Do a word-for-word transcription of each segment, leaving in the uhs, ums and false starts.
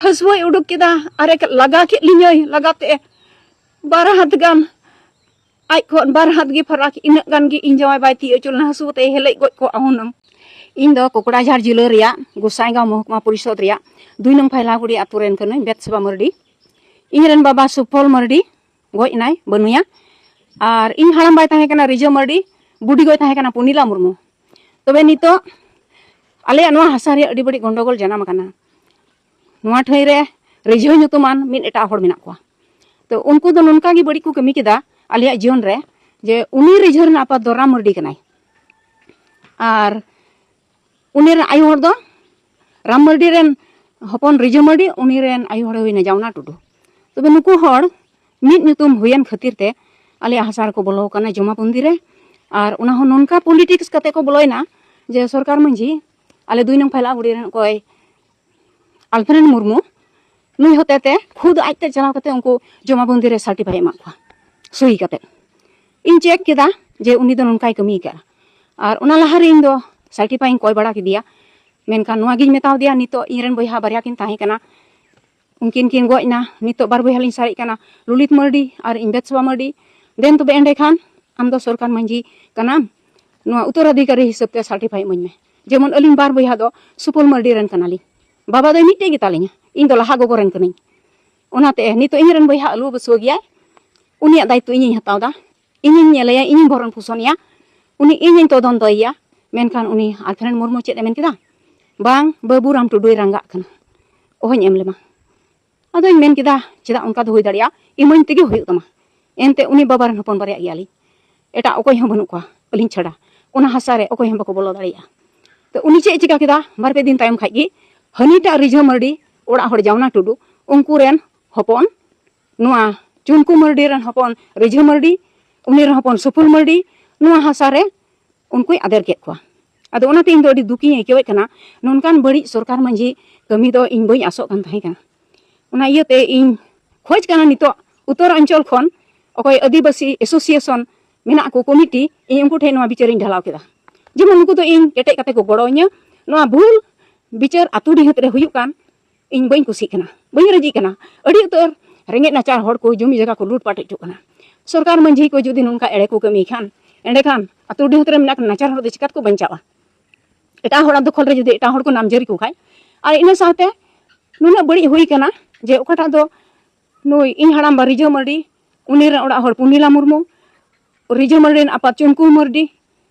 ᱦᱟᱹᱥᱩᱣᱟᱹᱭ ᱩᱰᱩᱠ ᱠᱮᱫᱟ, ᱟᱨᱮ ᱞᱟᱜᱟ ᱠᱮᱫ ᱞᱤᱧᱟᱹᱭ, ᱞᱟᱜᱟ ᱛᱮ ᱵᱟᱨ ᱦᱟᱛ ᱜᱟᱱ, ᱟᱡ ᱠᱷᱚᱱ ᱵᱟᱨ ᱦᱟᱛ ᱜᱮ ᱯᱷᱟᱨᱟᱠ, ᱤᱱᱟᱹᱜ ᱜᱟᱱ ᱜᱮ ᱤᱧ ᱡᱟᱶᱟᱭ ᱵᱟᱭ ᱛᱤᱭᱳᱜ ᱦᱚᱪᱚ ᱞᱮᱱᱟ, ᱦᱟᱹᱥᱩ ᱛᱮ ᱦᱮᱞᱮᱡ ᱜᱚᱡ ᱠᱚᱜᱼᱟ ᱦᱩᱱᱟᱹᱝ᱾ ᱤᱧ ᱫᱚ ᱠᱚᱠᱲᱟᱡᱷᱟᱲ ᱡᱤᱞᱟᱹ ᱨᱮᱭᱟᱜ ᱜᱚᱥᱟᱭᱜᱟᱸᱣ ᱢᱚᱦᱠᱩᱢᱟ ᱯᱚᱨᱤᱥᱚᱫ ᱨᱮᱭᱟᱜ ᱫᱩᱭ ᱱᱚᱝ ᱯᱷᱟᱭᱞᱟᱜᱩᱲᱤ ᱟᱛᱳ ᱨᱮᱱ ᱠᱟᱹᱱᱟᱹᱧ, ᱵᱮᱛᱥᱮᱵᱟ ᱢᱟᱹᱨᱰᱤ᱾ ᱤᱧ ᱨᱮᱱ ᱵᱟᱵᱟ ᱥᱩᱯᱷᱚᱞ ᱢᱟᱹᱨᱰᱤ ᱜᱚᱡ ᱮᱱᱟᱭ, ᱵᱟᱹᱱᱩᱭᱟ᱾ ᱟᱨ ᱤᱧ ᱦᱟᱲᱟᱢ ᱵᱟᱭ ᱛᱟᱦᱮᱸ ᱠᱟᱱᱟ ᱨᱤᱡᱟᱹ ᱢᱟᱹᱨᱰᱤ, ᱵᱩᱰᱤ ᱜᱚᱭ ᱛᱟᱦᱮᱸ ᱠᱟᱱᱟ ᱯᱩᱱᱤᱞᱟ ᱢᱩᱨᱢᱩ᱾ ᱛᱚᱵᱮ ᱱᱤᱛᱚᱜ ᱟᱞᱮᱭᱟᱜ ᱱᱚᱣᱟ ᱦᱟᱥᱟ ᱨᱮᱭᱟᱜ ᱟᱹᱰᱤ ᱵᱟᱹᱲᱤᱡ ᱜᱚᱱᱰᱚᱜᱳᱞ ᱡᱟᱱᱟᱢ ᱟᱠᱟᱱᱟ᱾ ᱱᱚᱣᱟ ᱴᱷᱟᱹᱭ ᱨᱮ ᱨᱤᱡᱷᱟᱹ ᱧᱩᱛᱩᱢᱟᱱ ᱢᱤᱫ ᱮᱴᱟᱜ ᱦᱚᱲ ᱢᱮᱱᱟᱜ ᱠᱚᱣᱟ᱾ ᱛᱚ ᱩᱱᱠᱩ ᱫᱚ ᱱᱚᱝᱠᱟ ᱜᱮ ᱵᱟᱹᱲᱤᱡ ᱠᱚ ᱠᱟᱹᱢᱤ ᱠᱮᱫᱟ ᱟᱞᱮᱭᱟᱜ ᱡᱤᱭᱚᱱ ᱨᱮ, ᱡᱮ ᱩᱱᱤ ᱨᱤᱡᱷᱟᱹ ᱨᱮᱱ ᱟᱯᱟᱛ ᱫᱚ ᱨᱟᱢ ᱢᱟᱹᱨᱰᱤ ᱠᱟᱱᱟᱭ᱾ ᱟᱨ ᱩᱱᱤ ᱨᱮᱱ ᱟᱭᱳ ᱦᱚᱲ ᱫᱚ ᱨᱟᱢ ᱢᱟᱹᱨᱰᱤ ᱨᱮᱱ ᱦᱚᱯᱚᱱ ᱨᱤᱡᱷᱟᱹ ᱢᱟᱹᱨᱰᱤ, ᱩᱱᱤ ᱨᱮᱱ ᱟᱭᱳ ᱦᱚᱲ ᱦᱩᱭᱱᱟ ᱡᱟᱣᱱᱟ ᱴᱩᱰᱩ᱾ ᱛᱚᱵᱮ ᱱᱩᱠᱩ ᱦᱚᱲ ᱢᱤᱫ ᱧᱩᱛᱩᱢ ᱦᱩᱭᱮᱱ ᱠᱷᱟᱹᱛᱤᱨ ᱛᱮ ᱟᱞᱮᱭᱟᱜ ᱦᱟᱥᱟ ᱨᱮᱠᱚ ᱵᱚᱞᱚ ᱟᱠᱟᱱᱟ ᱡᱚᱢᱟᱵᱚᱱᱫᱤ ᱨᱮ᱾ ᱟᱨ ᱚᱱᱟ ᱦᱚᱸ ᱱᱚᱝᱠᱟ ᱯᱚᱞᱤᱴᱤᱠᱥ ᱠᱟᱛᱮ ᱠᱚ ᱵᱚᱞᱚᱭᱮᱱᱟ ᱡᱮ ᱥᱚᱨᱠᱟᱨ ᱢᱟᱹᱡᱷᱤ, ᱟᱞᱮ ᱫᱩᱭ ᱱᱚᱝ ᱯᱷᱟᱭᱞᱟᱜᱩᱲᱤ ᱨᱮᱱ ᱚᱠᱚᱭ ᱟᱞᱯᱷᱨᱮᱰ ᱢᱩᱨᱢᱩ, ᱱᱩᱭ ᱦᱚᱛᱮ ᱛᱮ ᱠᱷᱩᱫ ᱟᱡᱛᱮ ᱪᱟᱞᱟᱣ ᱠᱟᱛᱮ ᱩᱱᱠᱩ ᱡᱚᱢᱟᱵᱚᱱᱫᱤ ᱨᱮ ᱥᱟᱨᱴᱤᱯᱷᱟᱭ ᱮᱢᱟᱜ ᱠᱚᱣᱟ, ᱥᱳᱭ ᱠᱟᱛᱮ᱾ ᱤᱧ ᱪᱮᱠ ᱠᱮᱫᱟ ᱡᱮ ᱩᱱᱤ ᱫᱚ ᱱᱚᱝᱠᱟᱭ ᱠᱟᱹᱢᱤ ᱟᱠᱟᱫᱼᱟ᱾ ᱟᱨ ᱚᱱᱟ ᱞᱟᱦᱟᱨᱮ ᱤᱧ ᱫᱚ ᱥᱟᱨᱴᱤᱯᱷᱟᱭ ᱤᱧ ᱠᱚᱭ ᱵᱟᱲᱟ ᱠᱮᱫᱮᱭᱟ, ᱢᱮᱱᱠᱷᱟᱱ ᱱᱚᱣᱟ ᱜᱤᱧ ᱢᱮᱛᱟᱣ ᱫᱮᱭᱟ, ᱱᱤᱛᱚᱜ ᱤᱧ ᱨᱮᱱ ᱵᱚᱭᱦᱟ ᱵᱟᱨᱭᱟ ᱠᱤᱱ ᱛᱟᱦᱮᱸ ᱠᱟᱱᱟ, ᱩᱱᱠᱤᱱ ᱠᱤᱱ ᱜᱚᱡ ᱮᱱᱟ᱾ ᱱᱤᱛᱚᱜ ᱵᱟᱨ ᱵᱚᱭᱦᱟ ᱞᱤᱧ ᱥᱟᱨᱮᱡ ᱠᱟᱱᱟ, ᱞᱚᱞᱤᱛ ᱢᱟᱹᱨᱰᱤ ᱟᱨ ᱤᱧ ᱵᱮᱛᱥᱚᱵᱟ ᱢᱟᱹᱨᱰᱤ᱾ ᱫᱮᱱ ᱛᱚᱵᱮ ᱮᱸᱰᱮᱠᱷᱟᱱ ᱟᱢ ᱫᱚ ᱥᱚᱨᱠᱟᱨ ᱢᱟᱹᱡᱷᱤ ᱠᱟᱱᱟᱢ, ᱱᱚᱣᱟ ᱩᱛᱛᱚᱨᱟᱫᱷᱤᱠᱟᱨᱤ ᱦᱤᱥᱟᱹᱵ ᱛᱮ ᱥᱟᱨᱴᱤᱯᱷᱟᱭ ᱤᱢᱟᱹᱧ ᱢᱮ᱾ ᱡᱮᱢᱚᱱ ᱟᱹᱞᱤᱧ ᱵᱟᱨ ᱵᱚᱭᱦᱟ ᱫᱚ ᱥᱩᱯᱚᱞ ᱢᱟᱹᱨᱰᱤ ᱨᱮᱱ ᱠᱟᱱᱟᱞᱤᱧ, ᱵᱟᱵᱟ ᱫᱚᱭ ᱢᱤᱫᱴᱮᱡ ᱜᱮᱛᱟᱞᱤᱧᱟ, ᱤᱧ ᱫᱚ ᱞᱟᱦᱟ ᱜᱚᱜᱚ ᱨᱮᱱ ᱠᱟᱹᱱᱟᱹᱧ᱾ ᱚᱱᱟᱛᱮ ᱱᱤᱛᱚᱜ ᱤᱧ ᱨᱮᱱ ᱵᱚᱭᱦᱟ ᱟᱹᱞᱩ ᱵᱟᱹᱥᱩᱣᱟᱹ ᱜᱮᱭᱟᱭ, ᱩᱱᱤᱭᱟᱜ ᱫᱟᱭᱤᱛᱛᱚ ᱤᱧᱤᱧ ᱦᱟᱛᱟᱣ ᱮᱫᱟ, ᱤᱧᱤᱧ ᱧᱮᱞᱮᱭᱟ, ᱤᱧᱤᱧ ᱵᱷᱚᱨᱚᱱ ᱯᱳᱥᱚᱱᱮᱭᱟ, ᱩᱱᱤ ᱤᱧᱤᱧ ᱛᱚᱫᱚᱱᱛᱚᱭᱮᱭᱟ᱾ ᱢᱮᱱᱠᱷᱟᱱ ᱩᱱᱤ ᱟᱞᱯᱷᱨᱮᱰ ᱢᱩᱨᱢᱩ ᱪᱮᱫ ᱮ ᱢᱮᱱ ᱠᱮᱫᱟ? ᱵᱟᱝ, ᱵᱟᱹᱵᱩ ᱨᱟᱢ ᱴᱩᱰᱩᱭ ᱨᱟᱸᱜᱟᱜ ᱠᱟᱱᱟ, ᱚᱦᱚᱧ ᱮᱢ ᱞᱮᱢᱟ᱾ ᱟᱫᱚᱧ ᱢᱮᱱ ᱠᱮᱫᱟ, ᱪᱮᱫᱟᱜ ᱚᱱᱠᱟ ᱫᱚ ᱦᱩᱭ ᱫᱟᱲᱮᱭᱟᱜᱼᱟ? ᱤᱢᱟᱹᱧ ᱛᱮᱜᱮ ᱦᱩᱭᱩᱜ ᱛᱟᱢᱟ᱾ ᱮᱱᱛᱮ ᱩᱱᱤ ᱵᱟᱵᱟ ᱨᱮᱱ ᱦᱚᱯᱚᱱ ᱵᱟᱨᱭᱟ ᱜᱮᱭᱟᱞᱤᱧ, ᱮᱴᱟᱜ ᱚᱠᱚᱭ ᱦᱚᱸ ᱵᱟᱹᱱᱩᱜ ᱠᱚᱣᱟ ᱟᱹᱞᱤᱧ ᱪᱷᱟᱰᱟ᱾ ᱚᱱᱟ ᱦᱟᱥᱟ ᱨᱮ ᱚᱠᱚᱭ ᱦᱚᱸ ᱵᱟᱠᱚ ᱵᱚᱞᱚ ᱫᱟᱲᱮᱭᱟᱜᱼᱟ᱾ ᱛᱚ ᱩᱱᱤ ᱪᱮᱫ ᱮ ᱪᱤᱠᱟ ᱠᱮᱫᱟ? ᱵᱟᱨ ᱯᱮ ᱫᱤᱱ ᱛᱟᱭᱚᱢ ᱠᱷᱟᱡ ᱜᱮ ᱦᱟᱹᱱᱤᱴᱟᱜ ᱨᱤᱡᱷᱟᱹ ᱢᱟᱹᱨᱰᱤ ᱚᱲᱟᱜ ᱦᱚᱲ ᱡᱟᱣᱱᱟ ᱴᱩᱰᱩ, ᱩᱱᱠᱩ ᱨᱮᱱ ᱦᱚᱯᱚᱱ, ᱱᱚᱣᱟ ᱪᱩᱱᱠᱩ ᱢᱟᱹᱨᱰᱤ ᱨᱮᱱ ᱦᱚᱯᱚᱱ ᱨᱤᱡᱷᱟᱹ ᱢᱟᱹᱨᱰᱤ, ᱩᱱᱤ ᱨᱮᱱ ᱦᱚᱯᱚᱱ ᱥᱩᱯᱩᱞ ᱢᱟᱹᱨᱰᱤ, ᱱᱚᱣᱟ ᱦᱟᱥᱟ ᱨᱮ ᱩᱱᱠᱩᱭ ᱟᱫᱮᱨ ᱠᱮᱫ ᱠᱚᱣᱟ᱾ ᱟᱫᱚ ᱚᱱᱟᱛᱮ ᱤᱧ ᱫᱚ ᱟᱹᱰᱤ ᱫᱩᱠᱤᱧ ᱟᱹᱭᱠᱟᱹᱣᱮᱫ ᱠᱟᱱᱟ᱾ ᱱᱚᱝᱠᱟᱱ ᱵᱟᱹᱲᱤᱡ ᱥᱚᱨᱠᱟᱨ ᱢᱟᱹᱡᱷᱤ ᱠᱟᱹᱢᱤ ᱫᱚ ᱤᱧ ᱵᱟᱹᱧ ᱟᱥᱚᱜ ᱠᱟᱱ ᱛᱟᱦᱮᱸ ᱠᱟᱱᱟ᱾ ᱚᱱᱟ ᱤᱭᱟᱹᱛᱮ ᱤᱧ ᱠᱷᱚᱡᱽ ᱠᱟᱱᱟ ᱱᱤᱛᱚᱜ ᱩᱛᱛᱚᱨ ᱚᱧᱪᱚᱞ ᱠᱷᱚᱱ ᱚᱠᱚᱭ ᱟᱹᱫᱤᱵᱟᱹᱥᱤ ᱮᱥᱳᱥᱤᱭᱮᱥᱚᱱ ᱢᱮᱱᱟᱜ ᱠᱚ, ᱠᱚᱢᱤᱴᱤ, ᱤᱧ ᱩᱱᱠᱩ ᱴᱷᱮᱱ ᱱᱚᱣᱟ ᱵᱤᱪᱟᱹᱨᱤᱧ ᱰᱷᱟᱞᱟᱣ ᱠᱮᱫᱟ, ᱡᱮᱢᱚᱱ ᱱᱩᱠᱩ ᱫᱚ ᱤᱧ ᱠᱮᱴᱮᱡ ᱠᱟᱛᱮ ᱠᱚ ᱜᱚᱲᱚ ᱟᱹᱧᱟ᱾ ᱱᱚᱣᱟ ᱵᱷᱩᱞ ᱵᱤᱪᱟᱹᱨ ᱟᱹᱛᱩ ᱰᱤᱦᱟᱹᱛ ᱨᱮ ᱦᱩᱭᱩᱜ ᱠᱟᱱ, ᱤᱧ ᱵᱟᱹᱧ ᱠᱩᱥᱤᱜ ᱠᱟᱱᱟ, ᱵᱟᱹᱧ ᱨᱟᱹᱡᱤᱜ ᱠᱟᱱᱟ᱾ ᱟᱹᱰᱤ ᱩᱛᱟᱹᱨ ᱨᱮᱸᱜᱮᱡ ᱱᱟᱪᱟᱨ ᱦᱚᱲ ᱠᱚ ᱡᱩᱢᱤ ᱡᱟᱭᱜᱟ ᱠᱚ ᱞᱩᱴ ᱯᱟᱴ ᱦᱚᱪᱚᱜ ᱠᱟᱱᱟ᱾ ᱥᱚᱨᱠᱟᱨ ᱢᱟᱹᱡᱷᱤ ᱠᱚ ᱡᱩᱫᱤ ᱱᱚᱝᱠᱟ ᱮᱲᱮ ᱠᱚ ᱠᱟᱹᱢᱤ ᱠᱷᱟᱱ, ᱮᱸᱰᱮᱠᱷᱟᱱ ᱟᱹᱛᱩ ᱰᱤᱦᱟᱹᱛ ᱨᱮ ᱢᱮᱱᱟᱜ ᱱᱟᱪᱟᱨ ᱦᱚᱲ ᱫᱚ ᱪᱤᱠᱟᱹ ᱛᱮᱠᱚ ᱵᱟᱧᱪᱟᱜᱼᱟ? ᱮᱴᱟᱜ ᱦᱚᱲᱟᱜ ᱫᱚᱠᱷᱚᱞ ᱨᱮ ᱡᱩᱫᱤ ᱮᱴᱟᱜ ᱦᱚᱲ ᱠᱚ ᱱᱟᱢᱡᱟᱹᱨᱤ ᱠᱚ ᱠᱷᱟᱡ᱾ ᱟᱨ ᱤᱱᱟᱹ ᱥᱟᱶᱛᱮ ᱱᱩᱱᱟᱹᱜ ᱵᱟᱹᱲᱤᱡ ᱦᱩᱭ ᱠᱟᱱᱟ ᱡᱮ ᱚᱠᱟᱴᱟᱜ ᱫᱚ ᱱᱩᱭ ᱤᱧ ᱦᱟᱲᱟᱢᱵᱟ ᱨᱤᱡᱷᱟᱹ ᱢᱟᱹᱨᱰᱤ, ᱩᱱᱤ ᱨᱮᱱ ᱚᱲᱟᱜ ᱦᱚᱲ ᱯᱩᱱᱤᱞᱟ ᱢᱩᱨᱢᱩ, ᱨᱤᱡᱷᱟᱹ ᱢᱟᱹᱨᱰᱤ ᱨᱮᱱ ᱟᱯᱟᱛ ᱪᱩᱱᱠᱩ ᱢᱟᱹᱨᱰᱤ,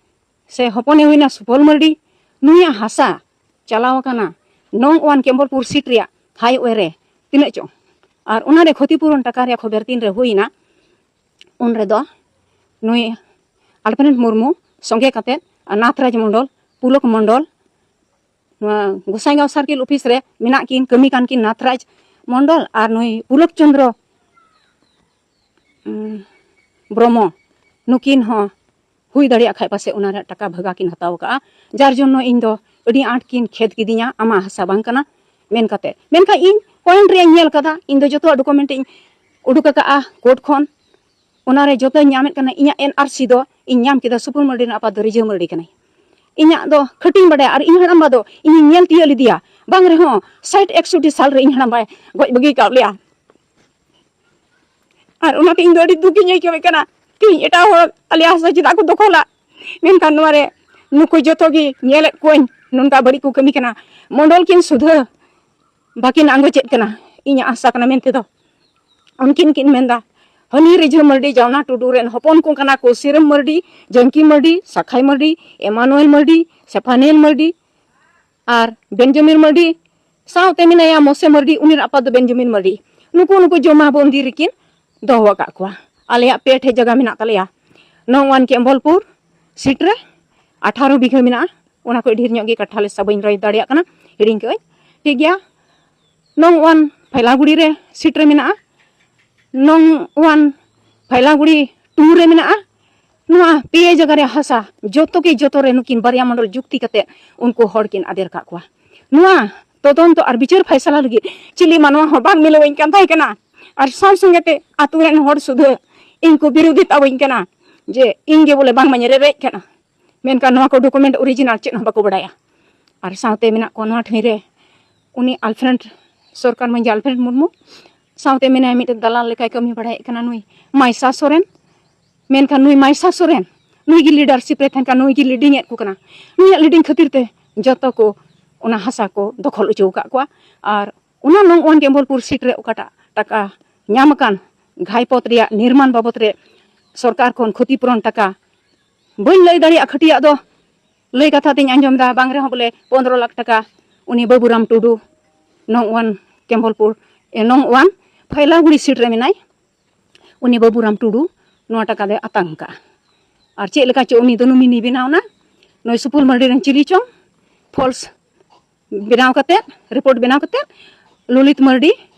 ᱥᱮ ᱦᱚᱯᱚᱱᱮ ᱦᱩᱭᱱᱟ ᱥᱩᱯᱚᱞ ᱢᱟᱹᱨᱰᱤ, ᱱᱩᱭᱟᱜ ᱦᱟᱥᱟ ᱪᱟᱞᱟᱣ ᱟᱠᱟᱱᱟ ᱱᱚᱝ ᱚᱣᱟᱱ ᱠᱮᱢᱵᱚᱞᱯᱩᱨ ᱥᱤᱴ ᱨᱮᱭᱟᱜ ᱦᱟᱭᱣᱮ ᱨᱮ ᱛᱤᱱᱟᱹᱜ ᱪᱚᱝ, ᱟᱨ ᱚᱱᱟᱨᱮ ᱠᱷᱚᱛᱤᱯᱩᱨᱚᱱ ᱴᱟᱠᱟ ᱨᱮᱭᱟᱜ ᱠᱷᱚᱵᱮᱨ ᱛᱤᱱᱨᱮ ᱦᱩᱭᱱᱟ, ᱩᱱ ᱨᱮᱫᱚ ᱱᱩᱭ ᱟᱞᱯᱷᱨᱮᱰ ᱢᱩᱨᱢᱩ ᱥᱚᱸᱜᱮ ᱠᱟᱛᱮ ᱱᱟᱛᱷᱨᱟᱡᱽ ᱢᱚᱱᱰᱚᱞ, ᱯᱩᱞᱚᱠ ᱢᱚᱱᱰᱚᱞ, ᱱᱚᱣᱟ ᱜᱚᱸᱥᱟᱭᱜᱟᱸᱣ ᱥᱟᱨᱠᱮᱞ ᱚᱯᱷᱤᱥ ᱨᱮ ᱢᱮᱱᱟᱜ ᱠᱤᱱ, ᱠᱟᱹᱢᱤ ᱠᱟᱱ ᱠᱤᱱ ᱱᱟᱛᱷᱨᱟᱡᱽ ᱢᱚᱱᱰᱚᱞ ᱟᱨ ᱱᱩᱭ ᱯᱩᱞᱚᱠ ᱪᱚᱸᱫᱽᱨᱚ, ᱩᱸ, ᱵᱨᱚᱦᱢᱚ, ᱱᱩᱠᱤᱱ ᱦᱚᱸ ᱦᱩᱭ ᱫᱟᱲᱮᱭᱟᱜ ᱠᱷᱟᱡ ᱯᱟᱥᱮᱡ ᱚᱱᱟ ᱨᱮᱭᱟᱜ ᱴᱟᱠᱟ ᱵᱷᱟᱜᱟ ᱠᱤᱱ ᱦᱟᱛᱟᱣ ᱠᱟᱜᱼᱟ, ᱡᱟᱨ ᱡᱚᱱᱱᱚ ᱤᱧ ᱫᱚ ᱟᱹᱰᱤ ᱟᱸᱴ ᱠᱤᱱ ᱠᱷᱮᱫ ᱠᱤᱫᱤᱧᱟ, ᱟᱢᱟᱜ ᱦᱟᱥᱟ ᱵᱟᱝ ᱠᱟᱱᱟ ᱢᱮᱱ ᱠᱟᱛᱮ᱾ ᱢᱮᱱᱠᱷᱟᱱ ᱤᱧ ᱯᱚᱭᱮᱱᱴ ᱨᱮᱭᱟᱜ ᱤᱧ ᱧᱮᱞ ᱠᱟᱫᱟ, ᱤᱧ ᱫᱚ ᱡᱚᱛᱚᱣᱟᱜ ᱰᱚᱠᱩᱢᱮᱱᱴ ᱤᱧ ᱩᱰᱩᱠ ᱟᱠᱟᱜᱼᱟ ᱠᱳᱨᱴ ᱠᱷᱚᱱ, ᱚᱱᱟᱨᱮ ᱡᱚᱛᱚᱧ ᱧᱟᱢᱮᱫ ᱠᱟᱱᱟ᱾ ᱤᱧᱟᱹᱜ ᱮᱱ ᱟᱨ ᱥᱤ ᱫᱚ ᱤᱧ ᱧᱟᱢ ᱠᱮᱫᱟ, ᱥᱩᱯᱩᱨ ᱢᱟᱹᱨᱰᱤ ᱨᱮᱱ ᱟᱯᱟᱛ ᱫᱚ ᱨᱤᱡᱷᱟᱹ ᱢᱟᱹᱨᱰᱤ ᱠᱟᱱᱟᱭ᱾ ᱤᱧᱟᱹᱜ ᱫᱚ ᱠᱷᱟᱹᱴᱤᱧ ᱵᱟᱰᱟᱭᱟ, ᱟᱨ ᱤᱧ ᱦᱟᱲᱟᱢᱵᱟ ᱫᱚ ᱤᱧᱤᱧ ᱧᱮᱞ ᱛᱤᱭᱳᱜ ᱞᱮᱫᱮᱭᱟ, ᱵᱟᱝ ᱨᱮᱦᱚᱸ ᱥᱟᱴ ᱮᱠᱥᱚᱴᱤ ᱥᱟᱞ ᱨᱮ ᱤᱧ ᱦᱟᱲᱟᱢᱵᱟᱭ ᱜᱚᱡ ᱵᱟᱹᱜᱤ ᱠᱟᱜ ᱞᱮᱭᱟ᱾ ᱟᱨ ᱚᱱᱟᱛᱮ ᱤᱧ ᱫᱚ ᱟᱹᱰᱤ ᱫᱩᱠ ᱤᱧ ᱟᱹᱭᱠᱟᱹᱣᱮᱫ ᱠᱟᱱᱟ᱾ ᱛᱮᱦᱮᱧ ᱮᱴᱟᱜ ᱦᱚᱲ ᱟᱞᱮᱭᱟᱜ ᱦᱟᱥᱟ ᱪᱮᱫᱟᱜ ᱠᱚ ᱫᱚᱠᱷᱚᱞᱟ? ᱢᱮᱱᱠᱷᱟᱱ ᱱᱚᱣᱟ ᱨᱮ ᱱᱩᱠᱩ ᱡᱚᱛᱚ ᱜᱮ ᱧᱮᱞᱮᱫ ᱠᱚᱣᱟᱧ, ᱱᱚᱝᱠᱟ ᱵᱟᱹᱲᱤᱡ ᱠᱚ ᱠᱟᱹᱢᱤ ᱠᱟᱱᱟ᱾ ᱢᱚᱱᱰᱚᱞ ᱠᱤᱱ ᱥᱩᱫᱷᱟᱹ ᱵᱟᱹᱠᱤᱱ ᱟᱸᱜᱚᱪᱮᱫ ᱠᱟᱱᱟ, ᱤᱧᱟᱹᱜ ᱦᱟᱥᱟ ᱠᱟᱱᱟ ᱢᱮᱱᱛᱮ ᱫᱚ᱾ ᱩᱱᱠᱤᱱ ᱠᱤᱱ ᱢᱮᱱᱫᱟ, ᱦᱟᱹᱱᱤ ᱨᱤᱡᱷᱟᱹ ᱢᱟᱹᱨᱰᱤ ᱡᱟᱣᱱᱟ ᱴᱩᱰᱩ ᱨᱮᱱ ᱦᱚᱯᱚᱱ ᱠᱚ ᱠᱟᱱᱟ ᱠᱚ, ᱥᱤᱨᱟᱹᱢ ᱢᱟᱹᱨᱰᱤ, ᱡᱟᱹᱝᱠᱤ ᱢᱟᱹᱨᱰᱤ, ᱥᱟᱠᱷᱟᱭ ᱢᱟᱹᱨᱰᱤ, ᱮᱢᱟᱱᱩᱭᱮᱞ ᱢᱟᱹᱨᱰᱤ, ᱥᱮᱯᱷᱟᱱᱤᱭᱮᱞ ᱢᱟᱹᱨᱰᱤ, ᱟᱨ ᱵᱮᱱᱡᱟᱢᱤᱱ ᱢᱟᱹᱨᱰᱤ, ᱥᱟᱶᱛᱮ ᱢᱮᱱᱟᱭᱟ ᱢᱚᱥᱮ ᱢᱟᱹᱨᱰᱤ, ᱩᱱᱤ ᱨᱮᱱ ᱟᱯᱟᱛ ᱫᱚ ᱵᱮᱱᱡᱟᱢᱤᱱ ᱢᱟᱹᱨᱰᱤ᱾ ᱱᱩᱠᱩ, ᱱᱩᱠᱩ ᱡᱚᱢᱟ ᱵᱚᱱᱫᱤ ᱨᱮᱠᱤᱱ ᱫᱚᱦᱚ ᱟᱠᱟᱫ ᱠᱚᱣᱟ᱾ ᱟᱞᱮᱭᱟᱜ ᱯᱮ ᱴᱷᱮᱡ ᱡᱟᱭᱜᱟ ᱢᱮᱱᱟᱜ ᱛᱟᱞᱮᱭᱟ, ᱱᱚᱝ ᱚᱣᱟᱱ ᱠᱮᱢᱵᱚᱞᱯᱩᱨ ᱥᱤᱴ ᱨᱮ ᱟᱴᱷᱟᱨᱚ ᱵᱤᱜᱷᱟᱹ ᱢᱮᱱᱟᱜᱼᱟ᱾ ᱚᱱᱟ ᱠᱷᱚᱡ ᱰᱷᱮᱨ ᱧᱚᱜ ᱜᱮ ᱠᱟᱴᱷᱟ ᱞᱮ ᱥᱟ ᱵᱟᱹᱧ ᱨᱚᱲ ᱫᱟᱲᱮᱭᱟᱜ ᱠᱟᱱᱟ, ᱦᱤᱲᱤᱧ ᱠᱟᱜ ᱟᱹᱧ᱾ ᱴᱷᱤᱠ ᱜᱮᱭᱟ, ᱱᱚᱝ ᱚᱣᱟᱱ ᱯᱷᱟᱭᱞᱟᱜᱩᱲᱤ ᱨᱮ ᱥᱤᱴ ᱨᱮ ᱢᱮᱱᱟᱜᱼᱟ, ᱱᱚᱝ ᱚᱣᱟᱱ ᱯᱷᱟᱭᱞᱟᱜᱩᱲᱤ ᱴᱩ ᱨᱮ ᱢᱮᱱᱟᱜᱼᱟ᱾ ᱱᱚᱣᱟ ᱯᱮᱭᱟ ᱡᱟᱭᱜᱟ ᱨᱮᱭᱟᱜ ᱦᱟᱥᱟ ᱡᱚᱛᱚ ᱜᱮ, ᱡᱚᱛᱚ ᱨᱮ ᱱᱩᱠᱤᱱ ᱵᱟᱨᱭᱟ ᱢᱚᱱᱰᱚᱞ ᱡᱩᱠᱛᱤ ᱠᱟᱛᱮ ᱩᱱᱠᱩ ᱦᱚᱲ ᱠᱤᱱ ᱟᱫᱮᱨ ᱠᱟᱜ ᱠᱚᱣᱟ᱾ ᱱᱚᱣᱟ ᱛᱚᱫᱚᱱᱛᱚ ᱟᱨ ᱵᱤᱪᱟᱹᱨ ᱯᱷᱟᱭᱥᱟᱞᱟ ᱞᱟᱹᱜᱤᱫ ᱪᱤᱞᱤ ᱢᱟᱱᱣᱟ ᱦᱚᱸ ᱵᱟᱝ ᱢᱤᱞᱟᱹᱣᱟᱹᱧ ᱠᱟᱱ ᱛᱟᱦᱮᱸ ᱠᱟᱱᱟ, ᱟᱨ ᱥᱟᱶ ᱥᱚᱸᱜᱮ ᱛᱮ ᱟᱛᱳ ᱨᱮᱱ ᱦᱚᱲ ᱥᱩᱫᱷᱟᱹ ᱤᱧ ᱠᱚ ᱵᱤᱨᱳᱫᱷᱤ ᱛᱟᱵᱚᱧ ᱠᱟᱱᱟ ᱡᱮ ᱤᱧ ᱜᱮ ᱵᱚᱞᱮ ᱵᱟᱝ ᱢᱟᱧ ᱨᱮᱵᱮᱡ ᱠᱟᱱᱟ᱾ ᱢᱮᱱᱠᱷᱟᱱ ᱱᱚᱣᱟ ᱠᱚ ᱰᱚᱠᱩᱢᱮᱱᱴ ᱚᱨᱤᱡᱤᱱᱟᱞ ᱪᱮᱫ ᱦᱚᱸ ᱵᱟᱠᱚ ᱵᱟᱲᱟᱭᱟ᱾ ᱟᱨ ᱥᱟᱶᱛᱮ ᱢᱮᱱᱟᱜ ᱠᱚᱣᱟ ᱱᱚᱣᱟ ᱴᱷᱟᱹᱭ ᱨᱮ ᱩᱱᱤ ᱟᱞᱯᱷᱨᱮᱰ ᱥᱚᱨᱠᱟᱨ ᱢᱟᱹᱡᱷᱤ ᱟᱞᱯᱷᱨᱮᱰ ᱢᱩᱨᱢᱩ ᱥᱟᱶᱛᱮ ᱢᱮᱱᱟᱭᱟ ᱢᱤᱫᱴᱮᱱ ᱫᱟᱞᱟᱞ ᱞᱮᱠᱟᱭ ᱠᱟᱹᱢᱤ ᱵᱟᱲᱟᱭᱮᱫ ᱠᱟᱱᱟ ᱱᱩᱭ ᱢᱟᱭᱥᱟ ᱥᱚᱨᱮᱱ᱾ ᱢᱮᱱᱠᱷᱟᱱ ᱱᱩᱭ ᱢᱟᱭᱥᱟ ᱥᱚᱨᱮᱱ ᱱᱩᱭ ᱜᱮ ᱞᱤᱰᱟᱨᱥᱤᱯ ᱨᱮ ᱛᱟᱦᱮᱱ ᱠᱟᱱᱟ, ᱱᱩᱭ ᱜᱮ ᱞᱤᱰᱤᱝ ᱮᱫ ᱠᱚ ᱠᱟᱱᱟ᱾ ᱱᱩᱭᱟᱜ ᱞᱤᱰᱤᱝ ᱠᱷᱟᱹᱛᱤᱨ ᱛᱮ ᱡᱚᱛᱚ ᱠᱚ ᱚᱱᱟ ᱦᱟᱥᱟ ᱠᱚ ᱫᱚᱠᱷᱚᱞ ᱦᱚᱪᱚ ᱟᱠᱟᱫ ᱠᱚᱣᱟ᱾ ᱟᱨ ᱚᱱᱟ ᱱᱚᱝ ᱚᱣᱟᱱ ᱠᱮᱢᱵᱚᱞᱯᱩᱨ ᱥᱤᱴ ᱨᱮ ᱚᱠᱟᱴᱟᱜ ᱴᱟᱠᱟ ᱧᱟᱢ ᱟᱠᱟᱱ ᱜᱷᱟᱭᱯᱚᱛ ᱨᱮᱭᱟᱜ ᱱᱤᱨᱢᱟᱱ ᱵᱟᱵᱚᱛ ᱨᱮ ᱥᱚᱨᱠᱟᱨ ᱠᱷᱚᱱ ᱠᱷᱚᱛᱤᱯᱩᱨᱚᱱ ᱴᱟᱠᱟ ᱵᱟᱹᱧ ᱞᱟᱹᱭ ᱫᱟᱲᱮᱭᱟᱜ ᱠᱷᱟᱹᱴᱤᱭᱟᱜ ᱫᱚ ᱞᱟᱹᱭ ᱠᱟᱛᱷᱟ ᱛᱤᱧ ᱟᱸᱡᱚᱢ ᱮᱫᱟ, ᱵᱟᱝ ᱨᱮᱦᱚᱸ ᱵᱚᱞᱮ ᱯᱚᱱᱫᱽᱨᱚ ᱞᱟᱠᱷ ᱴᱟᱠᱟ ᱩᱱᱤ ᱵᱟᱹᱵᱩᱨᱟᱢ ᱴᱩᱰᱩ ᱱᱚᱝ ᱚᱣᱟᱱ ᱠᱮᱢᱵᱚᱞᱯᱩᱨ, ᱮ, ᱱᱚᱝ ᱚᱣᱟᱱ ᱯᱷᱟᱭᱞᱟᱜᱩᱲᱤ ᱥᱤᱴ ᱨᱮ ᱢᱮᱱᱟᱭ, ᱩᱱᱤ ᱵᱟᱹᱵᱩᱨᱟᱢ ᱴᱩᱰᱩ ᱱᱚᱣᱟ ᱴᱟᱠᱟ ᱫᱚᱭ ᱟᱛᱟᱝ ᱟᱠᱟᱫᱼᱟ᱾ ᱟᱨ ᱪᱮᱫ ᱞᱮᱠᱟ ᱪᱚ ᱩᱱᱤ ᱫᱚ ᱱᱚᱢᱤᱱᱤ ᱵᱮᱱᱟᱣ ᱮᱱᱟ, ᱱᱩᱭ ᱥᱩᱯᱩᱞ ᱢᱟᱨᱰᱤ ᱨᱮᱱ ᱪᱤᱞᱤ ᱪᱚᱝ ᱯᱷᱚᱞᱥ ᱵᱮᱱᱟᱣ ᱠᱟᱛᱮᱫ, ᱨᱤᱯᱳᱨᱴ ᱵᱮᱱᱟᱣ ᱠᱟᱛᱮᱫ ᱞᱚᱞᱤᱛ ᱢᱟᱨᱰᱤ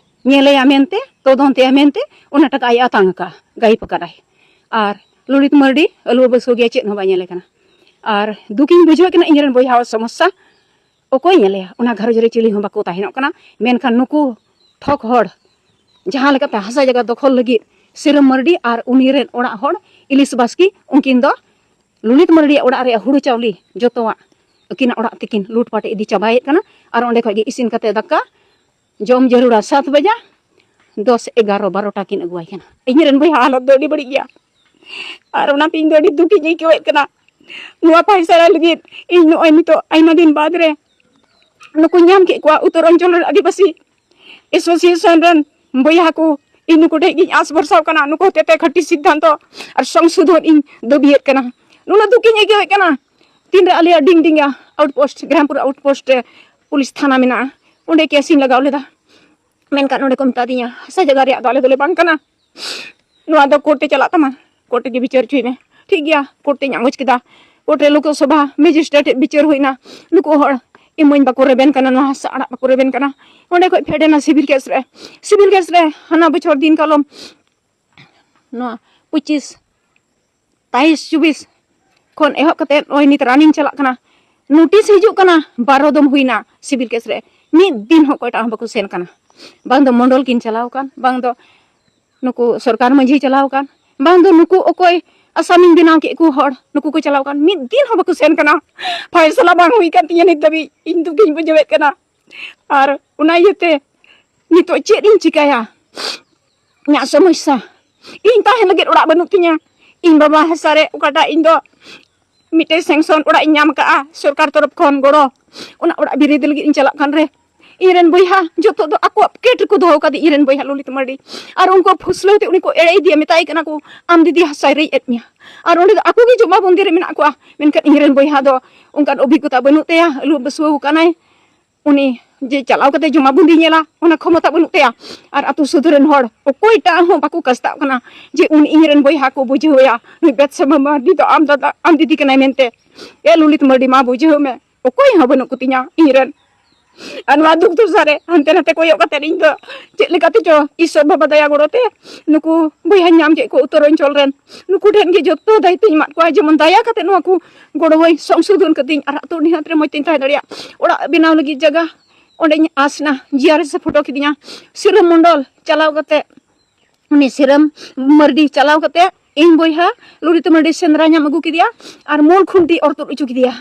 ᱧᱮᱞᱮᱭᱟ ᱢᱮᱱᱛᱮ, ᱛᱚᱫᱚᱱᱛᱮᱭᱟ ᱢᱮᱱᱛᱮ ᱚᱱᱟ ᱴᱟᱠᱟ ᱟᱡ ᱟᱛᱟᱝ ᱟᱠᱟᱫᱼᱟ, ᱜᱟᱭᱤᱵ ᱟᱠᱟᱫᱟᱭ᱾ ᱟᱨ ᱞᱚᱞᱤᱛ ᱢᱟᱨᱰᱤ ᱟᱹᱞᱩ ᱵᱟᱹᱥᱩ ᱜᱮ ᱪᱮᱫ ᱦᱚᱸ ᱵᱟᱭ ᱧᱮᱞᱮ ᱠᱟᱱᱟ᱾ ᱟᱨ ᱫᱩᱠᱤᱧ ᱵᱩᱡᱷᱟᱹᱣᱮᱫ ᱠᱟᱱᱟ ᱤᱧ ᱨᱮᱱ ᱵᱚᱭᱦᱟᱣᱟᱜ ᱥᱚᱢᱚᱥᱥᱟ, ᱚᱠᱚᱭ ᱧᱮᱞᱮᱭᱟ? ᱚᱱᱟ ᱜᱷᱟᱨᱚᱸᱡᱽ ᱨᱮ ᱪᱤᱞᱤ ᱦᱚᱸ ᱵᱟᱠᱚ ᱛᱟᱦᱮᱱᱚᱜ ᱠᱟᱱᱟ᱾ ᱢᱮᱱᱠᱷᱟᱱ ᱱᱩᱠᱩ ᱴᱷᱚᱠ ᱦᱚᱲ ᱡᱟᱦᱟᱸ ᱞᱮᱠᱟᱛᱮ ᱦᱟᱥᱟ ᱡᱟᱭᱜᱟ ᱫᱚᱠᱷᱚᱞ ᱞᱟᱹᱜᱤᱫ ᱥᱤᱨᱟᱹᱢ ᱢᱟᱨᱰᱤ ᱟᱨ ᱩᱱᱤ ᱨᱮᱱ ᱚᱲᱟᱜ ᱦᱚᱲ ᱤᱞᱤᱥ ᱵᱟᱥᱠᱮ, ᱩᱱᱠᱤᱱ ᱫᱚ ᱞᱚᱞᱤᱛ ᱢᱟᱨᱰᱤᱭᱟᱜ ᱚᱲᱟᱜ ᱨᱮᱭᱟᱜ ᱦᱩᱲᱩ ᱪᱟᱣᱞᱮ ᱡᱚᱛᱚᱣᱟᱜ ᱟᱹᱠᱤᱱᱟᱜ ᱚᱲᱟᱜ ᱛᱮᱠᱤᱱ ᱞᱩᱴᱯᱟᱴ ᱤᱫᱤ ᱪᱟᱵᱟᱭᱮᱫ ᱠᱟᱱᱟ᱾ ᱟᱨ ᱚᱸᱰᱮ ᱠᱷᱚᱡ ᱜᱮ ᱤᱥᱤᱱ ᱠᱟᱛᱮ ᱫᱟᱠᱟ ᱡᱚᱢ ᱡᱟᱹᱨᱩᱲᱟ ᱥᱟᱛ ᱵᱟᱡᱟ, ᱫᱚᱥ, ᱮᱜᱟᱨᱚ, ᱵᱟᱨᱚᱴᱟ ᱠᱤᱱ ᱟᱹᱜᱩᱣᱟᱭ ᱠᱟᱱᱟ᱾ ᱤᱧ ᱨᱮᱱ ᱵᱚᱭᱦᱟ ᱦᱟᱞᱚᱛ ᱫᱚ ᱟᱹᱰᱤ ᱵᱟᱹᱲᱤᱡ ᱜᱮᱭᱟ᱾ ᱟᱨ ᱚᱱᱟᱛᱮ ᱤᱧ ᱫᱚ ᱟᱹᱰᱤ ᱫᱩᱠᱤᱧ ᱟᱹᱭᱠᱟᱹᱣᱮᱫ ᱠᱟᱱᱟ᱾ ᱱᱚᱣᱟ ᱯᱷᱟᱭᱥᱟᱞᱟ ᱞᱟᱹᱜᱤᱫ ᱤᱧ ᱱᱚᱜᱼᱚᱭ ᱱᱤᱛᱚᱜ ᱟᱭᱢᱟ ᱫᱤᱱ ᱵᱟᱫᱽ ᱨᱮ ᱱᱩᱠᱩ ᱧᱟᱢ ᱠᱮᱫ ᱠᱚᱣᱟ ᱩᱛᱛᱚᱨ ᱚᱧᱪᱚᱞ ᱨᱮᱱ ᱟᱹᱫᱤᱵᱟᱹᱥᱤ ᱮᱥᱳᱥᱤᱭᱮᱥᱚᱱ ᱨᱮᱱ ᱵᱚᱭᱦᱟ ᱠᱚ, ᱤᱧ ᱱᱩᱠᱩ ᱴᱷᱮᱡ ᱜᱤᱧ ᱟᱸᱥ ᱵᱷᱚᱨᱥᱟᱣ ᱠᱟᱱᱟ᱾ ᱱᱩᱠᱩ ᱦᱚᱛᱮᱛᱮ ᱠᱷᱟᱹᱴᱤ ᱥᱤᱫᱽᱫᱷᱟᱱᱛᱚ ᱟᱨ ᱥᱚᱝᱥᱳᱫᱷᱚᱱ ᱤᱧ ᱫᱟᱹᱵᱤᱭᱮᱫ ᱠᱟᱱᱟ᱾ ᱱᱩᱱᱟᱹᱜ ᱫᱩᱠ ᱤᱧ ᱟᱹᱭᱠᱟᱹᱣᱮᱫ ᱠᱟᱱᱟ᱾ ᱛᱤᱱᱨᱮ ᱟᱞᱮᱭᱟᱜ ᱰᱤᱝᱰᱤᱝᱟ ᱟᱣᱩᱴᱯᱳᱥᱴ, ᱜᱨᱟᱢᱯᱩᱨ ᱟᱣᱩᱴᱯᱳᱥᱴ ᱨᱮ ᱯᱩᱞᱤᱥ ᱛᱷᱟᱱᱟ ᱢᱮᱱᱟᱜᱼᱟ, ᱚᱸᱰᱮ ᱠᱮᱥ ᱤᱧ ᱞᱟᱜᱟᱣ ᱞᱮᱫᱟ᱾ ᱢᱮᱱᱠᱷᱟᱱ ᱚᱸᱰᱮ ᱠᱚ ᱢᱮᱛᱟ ᱫᱤᱧᱟ, ᱦᱟᱥᱟ ᱡᱟᱭᱜᱟ ᱨᱮᱭᱟᱜ ᱫᱚ ᱟᱞᱮ ᱫᱚᱞᱮ ᱵᱟᱝ ᱠᱟᱱᱟ, ᱱᱚᱣᱟ ᱫᱚ ᱠᱳᱨᱴ ᱮ ᱪᱟᱞᱟᱜ ᱛᱟᱢᱟ, ᱠᱳᱨᱴ ᱨᱮᱜᱮ ᱵᱤᱪᱟᱹᱨ ᱦᱚᱪᱚᱭ ᱢᱮ᱾ ᱴᱷᱤᱠ ᱜᱮᱭᱟ, ᱠᱳᱨᱴ ᱛᱮᱧ ᱟᱸᱜᱚᱪ ᱠᱮᱫᱟ᱾ ᱠᱳᱨᱴ ᱨᱮ ᱞᱳᱠᱥᱚᱵᱷᱟ ᱢᱮᱡᱤᱥᱴᱨᱮᱴ ᱴᱷᱮᱡ ᱵᱤᱪᱟᱹᱨ ᱦᱩᱭᱱᱟ᱾ ᱱᱩᱠᱩ ᱦᱚᱲ ᱤᱢᱟᱹᱧ ᱵᱟᱠᱚ ᱨᱮᱵᱮᱱ ᱠᱟᱱᱟ, ᱱᱚᱣᱟ ᱦᱟᱥᱟ ᱟᱲᱟᱜ ᱵᱟᱠᱚ ᱨᱮᱵᱮᱱ ᱠᱟᱱᱟ᱾ ᱚᱸᱰᱮ ᱠᱷᱚᱡ ᱯᱷᱮᱰ ᱮᱱᱟ ᱥᱤᱵᱤᱞ ᱠᱮᱥ ᱨᱮ᱾ ᱥᱤᱵᱤᱞ ᱠᱮᱥ ᱨᱮ ᱦᱟᱱᱟ ᱵᱚᱪᱷᱚᱨ ᱫᱤᱱ ᱠᱟᱞᱚᱢ ᱱᱚᱣᱟ ᱯᱚᱸᱪᱤᱥ, ᱛᱟᱭᱤᱥ, ᱪᱚᱵᱵᱤᱥ ᱠᱷᱚᱱ ᱮᱦᱚᱵ ᱠᱟᱛᱮ ᱱᱚᱜᱼᱚᱭ ᱱᱤᱛ ᱨᱟᱱᱤᱝ ᱪᱟᱞᱟᱜ ᱠᱟᱱᱟ᱾ ᱱᱳᱴᱤᱥ ᱦᱤᱡᱩᱜ ᱠᱟᱱᱟ, ᱵᱟᱨᱚ ᱫᱚᱢ ᱦᱩᱭᱱᱟ ᱥᱤᱵᱤᱞ ᱠᱮᱥ ᱨᱮ, ᱢᱤᱫ ᱫᱤᱱ ᱦᱚᱸ ᱚᱠᱚᱭᱴᱟᱜ ᱦᱚᱸ ᱵᱟᱠᱚ ᱥᱮᱱ ᱠᱟᱱᱟ᱾ ᱵᱟᱝ ᱫᱚ ᱢᱚᱱᱰᱚᱞ ᱠᱤᱱ ᱪᱟᱞᱟᱣ ᱟᱠᱟᱱ, ᱵᱟᱝ ᱫᱚ ᱱᱩᱠᱩ ᱥᱚᱨᱠᱟᱨ ᱢᱟᱹᱡᱷᱤ ᱪᱟᱞᱟᱣ ᱟᱠᱟᱱ, ᱵᱟᱝ ᱫᱚ ᱱᱩᱠᱩ ᱚᱠᱚᱭ ᱟᱥᱟᱢᱤᱧ ᱵᱮᱱᱟᱣ ᱠᱮᱫ ᱠᱚ ᱦᱚᱲ, ᱱᱩᱠᱩ ᱠᱚ ᱪᱟᱞᱟᱣ ᱟᱠᱟᱱ, ᱢᱤᱫ ᱫᱤᱱ ᱦᱚᱸ ᱵᱟᱠᱚ ᱥᱮᱱ ᱠᱟᱱᱟ᱾ ᱯᱷᱟᱭᱥᱟᱞᱟ ᱵᱟᱝ ᱦᱩᱭ ᱠᱟᱱ ᱛᱤᱧᱟᱹ ᱱᱤᱛ ᱫᱷᱟᱹᱵᱤᱡ᱾ ᱤᱧ ᱫᱩᱠᱤᱧ ᱵᱩᱡᱷᱟᱹᱣᱮᱫ ᱠᱟᱱᱟ᱾ ᱟᱨ ᱚᱱᱟ ᱤᱭᱟᱹᱛᱮ ᱱᱤᱛᱚᱜ ᱪᱮᱫ ᱤᱧ ᱪᱤᱠᱟᱹᱭᱟ? ᱤᱧᱟᱹᱜ ᱥᱚᱢᱚᱥᱥᱟ, ᱤᱧ ᱛᱟᱦᱮᱸ ᱞᱟᱹᱜᱤᱫ ᱚᱲᱟᱜ ᱵᱟᱹᱱᱩᱜ ᱛᱤᱧᱟ᱾ ᱤᱧ ᱵᱟᱵᱟ ᱦᱟᱥᱟ ᱨᱮ ᱚᱠᱟᱴᱟᱜ ᱤᱧ ᱫᱚ ᱢᱤᱫᱴᱮᱱ ᱥᱮᱝᱥᱚᱱ ᱚᱲᱟᱜ ᱤᱧ ᱧᱟᱢ ᱟᱠᱟᱫᱼᱟ ᱥᱚᱨᱠᱟᱨ ᱛᱚᱨᱚᱯ ᱠᱷᱚᱱ ᱜᱚᱲᱚ, ᱚᱱᱟ ᱚᱲᱟᱜ ᱵᱤᱨᱤᱫ ᱞᱟᱹᱜᱤᱫ ᱤᱧ ᱪᱟᱞᱟᱜ ᱠᱟᱱ ᱨᱮ, ᱤᱧ ᱨᱮᱱ ᱵᱚᱭᱦᱟ ᱡᱚᱛᱚ ᱫᱚ ᱟᱠᱚᱣᱟᱜ ᱯᱚᱠᱮᱴ ᱨᱮᱠᱚ ᱫᱚᱦᱚ ᱠᱟᱫᱮ ᱤᱧ ᱨᱮᱱ ᱵᱚᱭᱦᱟ ᱞᱚᱞᱤᱛ ᱢᱟᱨᱰᱤ᱾ ᱟᱨ ᱩᱱᱠᱩ ᱯᱷᱩᱥᱞᱟᱹᱣ ᱛᱮ ᱩᱱᱤ ᱠᱚ ᱮᱲᱮᱭᱮᱫᱮᱭᱟ, ᱢᱮᱛᱟᱭ ᱠᱟᱱᱟ ᱠᱚ, "ᱟᱢ ᱫᱤᱫᱤ ᱦᱟᱥᱟᱭ ᱨᱮᱡ ᱮᱫ ᱢᱮᱭᱟ", ᱟᱨ ᱚᱸᱰᱮ ᱫᱚ ᱟᱠᱚ ᱜᱮ ᱡᱚᱢᱟ ᱵᱚᱱᱫᱤ ᱨᱮ ᱢᱮᱱᱟᱜ ᱠᱚᱣᱟ᱾ ᱢᱮᱱᱠᱷᱟᱱ ᱤᱧ ᱨᱮᱱ ᱵᱚᱭᱦᱟ ᱫᱚ ᱚᱱᱠᱟᱱ ᱚᱵᱷᱤᱜᱽᱜᱚᱛᱟ ᱵᱟᱹᱱᱩᱜ ᱛᱟᱭᱟ, ᱟᱹᱞᱩ ᱵᱟᱹᱥᱩᱣᱟᱹ ᱠᱟᱱᱟᱭ᱾ ᱩᱱᱤ ᱡᱮ ᱪᱟᱞᱟᱣ ᱠᱟᱛᱮ ᱡᱚᱢᱟ ᱵᱚᱱᱫᱤ ᱧᱮᱞᱟ, ᱚᱱᱟ ᱠᱷᱚᱢᱚᱛᱟ ᱵᱟᱹᱱᱩᱜ ᱛᱟᱭᱟ᱾ ᱟᱨ ᱟᱛᱳ ᱥᱩᱫᱷᱟᱹ ᱨᱮᱱ ᱦᱚᱲ ᱚᱠᱚᱭᱴᱟᱜ ᱦᱚᱸ ᱵᱟᱠᱚ ᱠᱟᱥᱛᱟᱜ ᱠᱟᱱᱟ ᱡᱮ ᱩᱱᱤ ᱤᱧ ᱨᱮᱱ ᱵᱚᱭᱦᱟ ᱠᱚ ᱵᱩᱡᱷᱟᱹᱣ ᱮᱭᱟ, ᱱᱩᱭ ᱵᱮᱛᱥᱟᱵᱟ ᱢᱟᱨᱰᱤ ᱫᱚ ᱟᱢ ᱫᱟᱫᱟ, ᱟᱢ ᱫᱤᱫᱤ ᱠᱟᱱᱟᱭ ᱢᱮᱱᱛᱮ᱾ ᱮ ᱞᱚᱞᱤᱛ ᱢᱟᱨᱰᱤ, ᱢᱟ ᱵᱩᱡᱷᱟᱹᱣ ᱢᱮ, ᱚᱠᱚᱭ ᱦᱚᱸ ᱵᱟᱹᱱᱩᱜ ᱠᱚᱛᱤᱧᱟ ᱤᱧ ᱨᱮᱱ᱾ ᱟᱨ ᱱᱚᱣᱟ ᱫᱩᱠ ᱫᱚᱥᱟ ᱨᱮ ᱦᱟᱱᱛᱮ ᱱᱟᱛᱮ ᱠᱚᱭᱚᱜ ᱠᱟᱛᱮ ᱤᱧ ᱫᱚ ᱪᱮᱫ ᱞᱮᱠᱟᱛᱮ ᱪᱚ ᱤᱥᱚᱨ ᱵᱟᱵᱟ ᱫᱟᱭᱟ ᱜᱚᱲᱚ ᱛᱮ ᱱᱩᱠᱩ ᱵᱚᱭᱦᱟᱧ ᱧᱟᱢ ᱠᱮᱫ ᱠᱚ ᱩᱛᱛᱚᱨᱟᱧᱪᱚᱞ ᱨᱮᱱ᱾ ᱱᱩᱠᱩ ᱴᱷᱮᱱ ᱜᱮ ᱡᱚᱛᱚ ᱫᱟᱭᱤᱛᱛᱚᱧ ᱮᱢᱟᱫ ᱠᱚᱣᱟ, ᱡᱮᱢᱚᱱ ᱫᱟᱭᱟ ᱠᱟᱛᱮ ᱱᱚᱣᱟ ᱠᱚ ᱜᱚᱲᱚᱣᱟᱹᱧ, ᱥᱚᱝᱥᱳᱫᱷᱚᱱ ᱠᱟᱹᱛᱤᱧ ᱟᱨ ᱟᱹᱛᱩ ᱱᱤᱦᱟᱹᱛ ᱨᱮ ᱢᱚᱡᱽ ᱛᱤᱧ ᱛᱟᱦᱮᱸ ᱫᱟᱲᱮᱭᱟᱜ᱾ ᱚᱲᱟᱜ ᱵᱮᱱᱟᱣ ᱞᱟᱹᱜᱤᱫ ᱡᱟᱭᱜᱟ ᱚᱸᱰᱮᱧ ᱟᱥ ᱮᱱᱟ, ᱡᱤᱭᱟᱨᱮᱥ ᱮ ᱯᱷᱳᱴᱳ ᱠᱤᱫᱤᱧᱟ᱾ ᱥᱤᱨᱟᱹᱢ ᱢᱚᱱᱰᱚᱞ ᱪᱟᱞᱟᱣ ᱠᱟᱛᱮ, ᱩᱱᱤ ᱥᱤᱨᱟᱹᱢ ᱢᱟᱨᱰᱤ ᱪᱟᱞᱟᱣ ᱠᱟᱛᱮ ᱤᱧ ᱵᱚᱭᱦᱟ ᱞᱚᱞᱤᱛ ᱢᱟᱨᱰᱤ ᱥᱮᱸᱫᱽᱨᱟ ᱧᱟᱢ ᱟᱹᱜᱩ ᱠᱮᱫᱮᱭᱟ ᱟᱨ ᱢᱩᱞ ᱠᱷᱩᱱᱴᱤ ᱚᱨ ᱛᱩᱫ ᱦᱚᱪᱚ ᱠᱮᱫᱮᱭᱟ᱾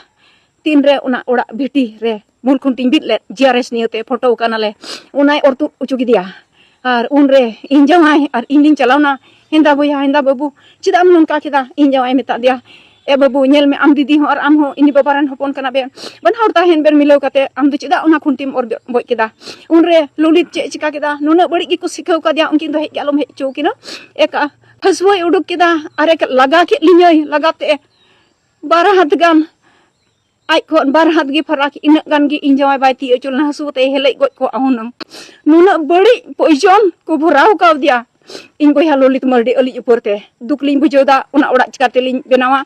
ᱛᱤᱱᱨᱮ ᱚᱱᱟ ᱚᱲᱟᱜ ᱵᱷᱤᱴᱤ ᱨᱮ ᱢᱩᱞ ᱠᱷᱩᱱᱴᱤᱧ ᱵᱤᱫ ᱞᱮᱫ, ᱡᱤᱭᱟᱨᱮᱥ ᱱᱤᱭᱟᱹᱛᱮ ᱯᱷᱳᱴᱳ ᱠᱟᱱᱟᱞᱮ, ᱚᱱᱟᱭ ᱚᱨ ᱛᱩᱫ ᱦᱚᱪᱚ ᱠᱮᱫᱮᱭᱟ᱾ ᱟᱨ ᱩᱱᱨᱮ ᱤᱧ ᱡᱟᱶᱟᱭ ᱟᱨ ᱤᱧ ᱞᱤᱧ ᱪᱟᱞᱟᱣᱱᱟ, "ᱦᱮᱸᱫᱟ ᱵᱚᱭᱦᱟ, ᱦᱮᱸᱫᱟ ᱵᱟᱹᱵᱩ, ᱪᱮᱫᱟᱜ ᱮᱢ ᱱᱚᱝᱠᱟ ᱠᱮᱫᱟ?" ᱤᱧ ᱡᱟᱶᱟᱭ ᱢᱮᱛᱟ ᱫᱮᱭᱟ, "ᱮ ᱵᱟᱹᱵᱩ, ᱧᱮᱞ ᱢᱮ, ᱟᱢ ᱫᱤᱫᱤ ᱦᱚᱸ ᱟᱨ ᱟᱢ ᱦᱚᱸ ᱤᱧ ᱵᱟᱵᱟ ᱨᱮᱱ ᱦᱚᱯᱚᱱ ᱠᱟᱱᱟ ᱵᱮᱱ, ᱵᱟᱱᱟ ᱦᱚᱲ ᱛᱟᱦᱮᱱ ᱵᱮᱱ ᱢᱤᱞᱟᱹᱣ ᱠᱟᱛᱮ, ᱟᱢ ᱫᱚ ᱪᱮᱫᱟᱜ ᱚᱱᱟ ᱠᱷᱩᱱᱴᱤᱢ ᱚᱨ ᱵᱚᱡ ᱠᱮᱫᱟ?" ᱩᱱᱨᱮ ᱞᱚᱞᱤᱛ ᱪᱮᱫ ᱮ ᱪᱤᱠᱟ ᱠᱮᱫᱟ, ᱱᱩᱱᱟᱹᱜ ᱵᱟᱹᱲᱤᱡ ᱜᱮᱠᱚ ᱥᱤᱠᱷᱟᱹᱣ ᱠᱟᱫᱮᱭᱟ, ᱩᱱᱠᱤᱱ ᱫᱚ ᱦᱮᱡ ᱜᱮ ᱟᱞᱚᱢ ᱦᱮᱡ ᱦᱚᱪᱚ ᱟᱹᱠᱤᱱᱟ᱾ ᱮᱠᱟ ᱯᱷᱟᱹᱥᱣᱟᱹᱭ ᱩᱰᱩᱠ ᱠᱮᱫᱟ ᱟᱨ ᱮ ᱞᱟᱜᱟ ᱠᱮᱫ ᱞᱤᱧᱟᱹᱭ, ᱞᱟᱜᱟ ᱛᱮ ᱵᱟᱨ ᱦᱟᱛ ᱜᱟᱱ ᱟᱡ ᱠᱷᱚᱱ ᱵᱟᱨ ᱦᱟᱛ ᱜᱮ ᱯᱷᱟᱨᱟᱠ, ᱤᱱᱟᱹᱜ ᱜᱟᱱ ᱜᱮ ᱤᱧ ᱡᱟᱶᱟᱭ ᱵᱟᱭ ᱛᱤᱭᱳᱜ ᱦᱚᱪᱚ ᱞᱮᱱᱟ, ᱦᱟᱹᱥᱩ ᱛᱮ ᱦᱮᱞᱮᱡ ᱜᱚᱡ ᱠᱚᱜᱼᱟ ᱦᱩᱱᱟᱹᱝ᱾ ᱱᱩᱱᱟᱹᱜ ᱵᱟᱹᱲᱤᱡ ᱯᱚᱭᱡᱚᱱ ᱠᱚ ᱵᱷᱚᱨᱟᱣ ᱠᱟᱣᱫᱮᱭᱟ ᱤᱧ ᱵᱚᱭᱦᱟ ᱞᱚᱞᱤᱛ ᱢᱟᱨᱰᱤ ᱟᱹᱞᱤᱡ ᱩᱯᱚᱨ ᱛᱮ᱾ ᱫᱩᱠ ᱞᱤᱧ ᱵᱩᱡᱷᱟᱹᱣ ᱮᱫᱟ, ᱚᱱᱟ ᱚᱲᱟᱜ ᱪᱤᱠᱟᱹ ᱛᱮᱞᱤᱧ ᱵᱮᱱᱟᱣᱟ?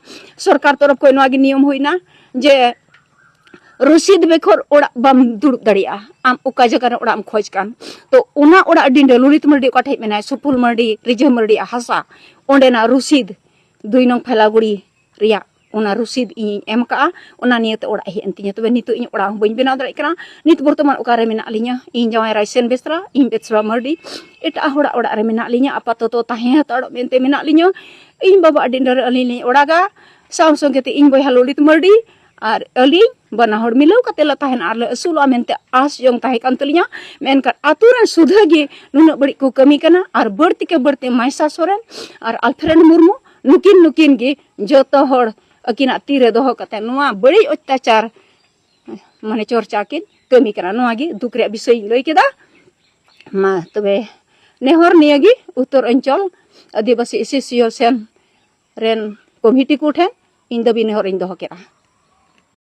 ᱥᱚᱨᱠᱟᱨ ᱛᱚᱨᱚᱯ ᱠᱷᱚᱱ ᱱᱚᱣᱟ ᱜᱮ ᱱᱤᱭᱚᱢ ᱦᱩᱭᱱᱟ ᱡᱮ ᱨᱚᱥᱤᱫ ᱵᱮᱜᱚᱨ ᱚᱲᱟᱜ ᱵᱟᱢ ᱫᱩᱲᱩᱵ ᱫᱟᱲᱮᱭᱟᱜᱼᱟ, ᱟᱢ ᱚᱠᱟ ᱡᱟᱭᱜᱟ ᱨᱮ ᱚᱲᱟᱜ ᱮᱢ ᱠᱷᱚᱡᱽ ᱠᱟᱱ᱾ ᱛᱚ ᱚᱱᱟ ᱚᱲᱟᱜ ᱰᱤᱸᱰᱟᱹ ᱞᱚᱞᱤᱛ ᱢᱟᱨᱰᱤ ᱚᱠᱟ ᱴᱷᱮᱡ ᱢᱮᱱᱟᱭ, ᱥᱩᱯᱩᱞ ᱢᱟᱨᱰᱤ, ᱨᱤᱡᱷᱟᱹ ᱢᱟᱨᱰᱤᱭᱟᱜ ᱦᱟᱥᱟ, ᱚᱸᱰᱮᱱᱟᱜ ᱨᱚᱥᱤᱫ, ᱫᱩᱭ ᱱᱚᱝ ᱯᱷᱮᱞᱟᱜᱩᱲᱤ ᱨᱮᱭᱟᱜ ᱚᱱᱟ ᱨᱚᱥᱤᱫ ᱤᱧᱤᱧ ᱮᱢ ᱠᱟᱜᱼᱟ, ᱚᱱᱟ ᱱᱤᱭᱮᱛᱮ ᱚᱲᱟᱜ ᱦᱮᱡ ᱮᱱ ᱛᱤᱧᱟ᱾ ᱛᱚᱵᱮ ᱱᱤᱛᱚᱜ ᱤᱧ ᱚᱲᱟᱜ ᱦᱚᱸ ᱵᱟᱹᱧ ᱵᱮᱱᱟᱣ ᱫᱟᱲᱮᱭᱟᱜ ᱠᱟᱱᱟ᱾ ᱱᱤᱛ ᱵᱚᱨᱛᱚᱢᱟᱱ ᱚᱠᱟᱨᱮ ᱢᱮᱱᱟᱜ ᱞᱤᱧᱟ? ᱤᱧ ᱡᱟᱶᱟᱭ ᱨᱟᱭᱥᱮᱱ ᱵᱮᱥᱨᱟ, ᱤᱧ ᱵᱮᱥᱨᱟ ᱢᱟᱨᱰᱤ, ᱮᱴᱟᱜ ᱦᱚᱲᱟᱜ ᱚᱲᱟᱜ ᱨᱮ ᱢᱮᱱᱟᱜ ᱞᱤᱧᱟ᱾ ᱟᱯᱟᱛᱚᱛᱚ ᱛᱟᱦᱮᱸ ᱦᱟᱛᱟᱲᱚᱜ ᱢᱮᱱᱛᱮ ᱢᱮᱱᱟᱜ ᱞᱤᱧᱟ᱾ ᱤᱧ ᱵᱟᱵᱟ ᱟᱹᱰᱤ ᱰᱟᱹᱨ ᱟᱹᱞᱤᱧ ᱞᱤᱧ ᱚᱲᱟᱜᱟ, ᱥᱟᱶ ᱥᱚᱸᱜᱮ ᱛᱮ ᱤᱧ ᱵᱚᱭᱦᱟ ᱞᱚᱞᱤᱛ ᱢᱟᱨᱰᱤ ᱟᱨ ᱟᱹᱞᱤᱧ ᱵᱟᱱᱟ ᱦᱚᱲ ᱢᱤᱞᱟᱹᱣ ᱠᱟᱛᱮ ᱞᱮ ᱛᱟᱦᱮᱱᱟ ᱟᱨ ᱞᱮ ᱟᱹᱥᱩᱞᱚᱜᱼᱟ ᱢᱮᱱᱛᱮ ᱟᱥ ᱡᱚᱝ ᱛᱟᱦᱮᱸ ᱠᱟᱱ ᱛᱟᱹᱞᱤᱧᱟ᱾ ᱢᱮᱱᱠᱷᱟᱱ ᱟᱛᱳ ᱨᱮᱱ ᱥᱩᱫᱷᱟᱹ ᱜᱮ ᱱᱩᱱᱟᱹᱜ ᱵᱟᱹᱲᱤᱡ ᱠᱚ ᱠᱟᱹᱢᱤ ᱠᱟᱱᱟ ᱟᱨ ᱵᱟᱹᱲᱛᱤ ᱠᱮ ᱵᱟᱹᱲᱛᱤ ᱢᱟᱭᱥᱟ ᱥᱚᱨᱮᱱ ᱟᱨ ᱟᱞᱯᱷᱨᱮᱰ ᱢᱩᱨᱢᱩ ᱱᱩᱠᱤᱱ ᱱᱩᱠᱤᱱ ᱜᱮ ᱡᱚᱛᱚ ᱦᱚᱲ ᱟᱹᱠᱤᱱᱟᱜ ᱛᱤᱨᱮ ᱫᱚᱦᱚ ᱠᱟᱛᱮ ᱱᱚᱣᱟ ᱵᱟᱹᱲᱤᱡ ᱚᱛᱛᱟᱪᱟᱨ ᱢᱟᱱᱮ ᱪᱚᱨᱪᱟ ᱠᱤᱱ ᱠᱟᱹᱢᱤ ᱠᱟᱱᱟ᱾ ᱱᱚᱣᱟ ᱜᱮ ᱫᱩᱠ ᱨᱮᱭᱟᱜ ᱵᱤᱥᱚᱭ ᱤᱧ ᱞᱟᱹᱭ ᱠᱮᱫᱟ᱾ ᱢᱟ ᱛᱚᱵᱮ ᱱᱮᱦᱚᱨ ᱱᱤᱭᱟᱹ ᱜᱮ ᱩᱛᱛᱚᱨ ᱚᱧᱪᱚᱞ ᱟᱹᱫᱤᱵᱟᱹᱥᱤ ᱮᱥᱳᱥᱤᱭᱮᱥᱚᱱ ᱨᱮᱱ ᱠᱚᱢᱤᱴᱤ ᱠᱚ ᱴᱷᱮᱱ ᱤᱧ ᱫᱟᱹᱵᱤ ᱱᱮᱦᱚᱨ ᱤᱧ ᱫᱚᱦᱚ ᱠᱮᱫᱟ᱾